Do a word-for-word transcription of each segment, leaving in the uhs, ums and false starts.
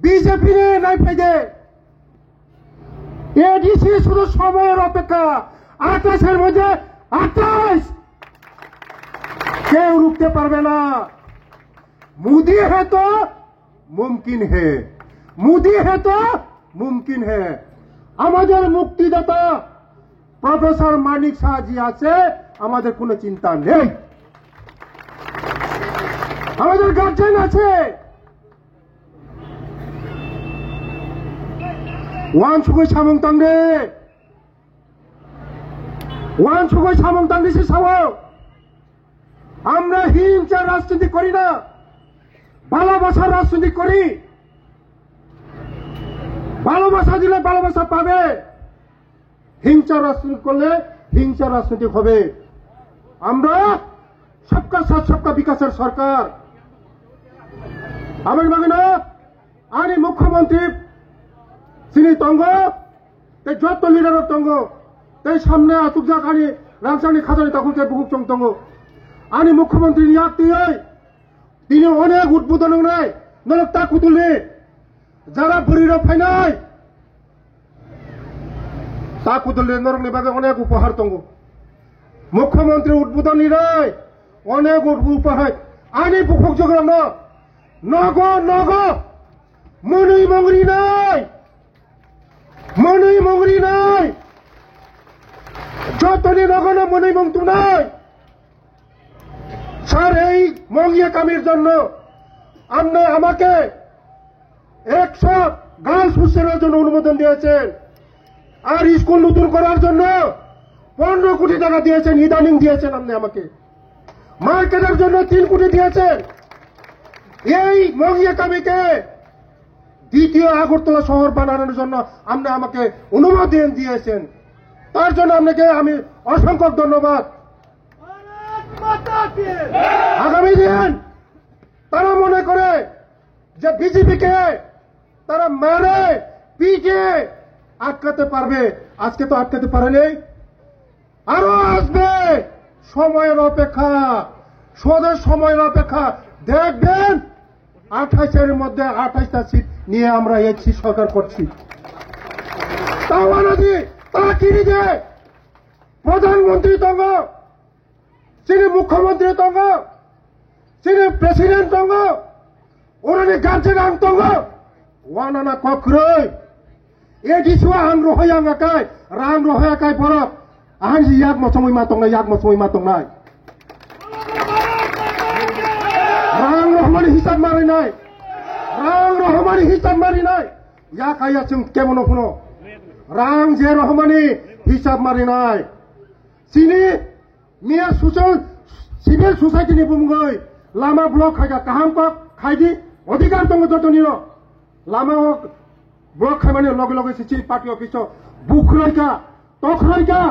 বিজেপি রে নাই ফাইদে। এডিসি শুধু সময়ের অপেক্ষা, আঠাশের মধ্যে আঠাশ। কেউ রুখতে পারবে না। মোদি হে তো মুমকিন হে, মোদি হে তো মুমকিন হে। আমাদের মুক্তিদাতা প্রফেসর মানিক সাহাজি আছে, আমাদের কোনো চিন্তা নেই। আমাদের গার্জেন আছে। Wansugwi samung tangdi, wansugwi samung tangdi se sao. আমরা হিংসার রাজনীতি করি না, ভালোবাসার রাজনীতি করি। ভালোবাসা দিলে ভালোবাসা পাবে, হিংসার রাজনীতি করলে হিংসার রাজনীতি হবে। আমরা সবকা সাথ সবকা বিকাশের সরকার। Aboni bagwi no ani mukhyamantri chini tongo, tei joto leader rok tongo, tei samne achukjak ani rangchakni khajani takhuk tei bukhuk chwng tongo. Ani mukhyamantri ni yak twiwi tini onek udbodon wngnai, norok ta kudulni jara bwrwi rok phainai. Ta kudulni norokni bagwi onek upahar tongo. Mukhyamantri udbodon rinai onek ud-, upahar. Ani bukhuk jograno nogo nogo mwnwi mung rinai. Mwnwi mung rinai. Jotoni nogono mwnwi mung tumnai. Sir, এই মঙ্গিয়া কামির জন্য আপনি আমাকে একশো গার্লস হোস্টেলের জন্য অনুমোদন দিয়েছেন, আর স্কুল নতুন করার জন্য পনেরো কোটি টাকা দিয়েছেন, ইদানিং দিয়েছেন আপনি আমাকে। মার্কেটের জন্য তিন কোটি দিয়েছেন। এই মঙ্গিয়া কামিকে দ্বিতীয় আগরতলা শহর বানানোর জন্য আপনি আমাকে অনুমোদন দিয়েছেন, তার জন্য আপনাকে আমি অসংখ্য ধন্যবাদ। আগামী দিন তারা মনে করে যে বিজেপিকে তারা মারে পিটে আটকাতে পারবে, আজকে তো আটকাতে পারেনি। আরো আসবে, সময়ের অপেক্ষা, শুধু সময়ের অপেক্ষা। দেখবেন আঠাশের মধ্যে আঠাশটা সিট নিয়ে আমরা একটি সরকার করছি। তাও আনাজি, তারা কিনে দেয়। প্রধানমন্ত্রী tongo, chini mukhyamantri tongo, chini president tongo, oroni guardian ang tongo, wanana kok kwrwi. A D C o ang rohoi ang akai, rang rohoi akai borok. Ahai si yak mochomoi ma tongnai, yak mochomoi ma tongnai. Rang rohmani hisab marinai. Rang rohmani hisab marinai. Yak aya chwng kebono phuno. Rang je rohmani hisab marinai. Chini miya social, civil society ni bumungwi lama block khaika, kaham kok khaidi, odhikar tongo jotonino. Lama o block khaimani loge loge sisi party office o bukhroika, tokhroika,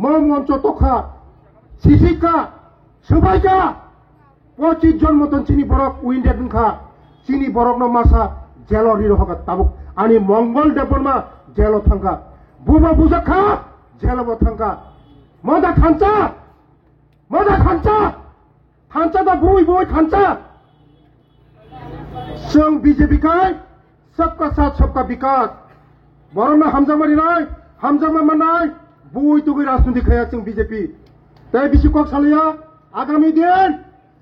mo moncho tokha, sisika, subaika. Pochis jon moton chini borok wounded wngkha, chini borokno masa jelo ri rohorkha tabuk. Ani Mongol Debbarma jelo thangkha, buba bujakha, jelo bo thangkha. Moda thansa, moda thansa, thansa da bui bui thansa. Chwng B J P khai sabka saath sabka bikas. Borokno hamjakma rinai, hamjakma mannai, bui tugui rajniti khaiya chwng B J P. Tei bisi kok salaiya, agami din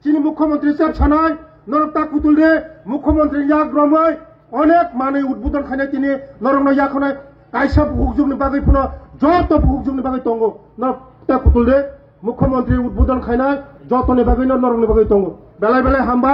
chini mukhyamantri chep sanai, norok ta kutul de, mukhyamantri yak romoi, onek manwi udbodon khainai tini, norokno yakhonai, kaisa bukhukjwkni bagwi phano, joto bukhukjwkni bagwi tongo, norok ta kutul de, mukhyamantri udbodon khainai, jotoni bagwino norokni bagwi tongo. Belai belai hambai.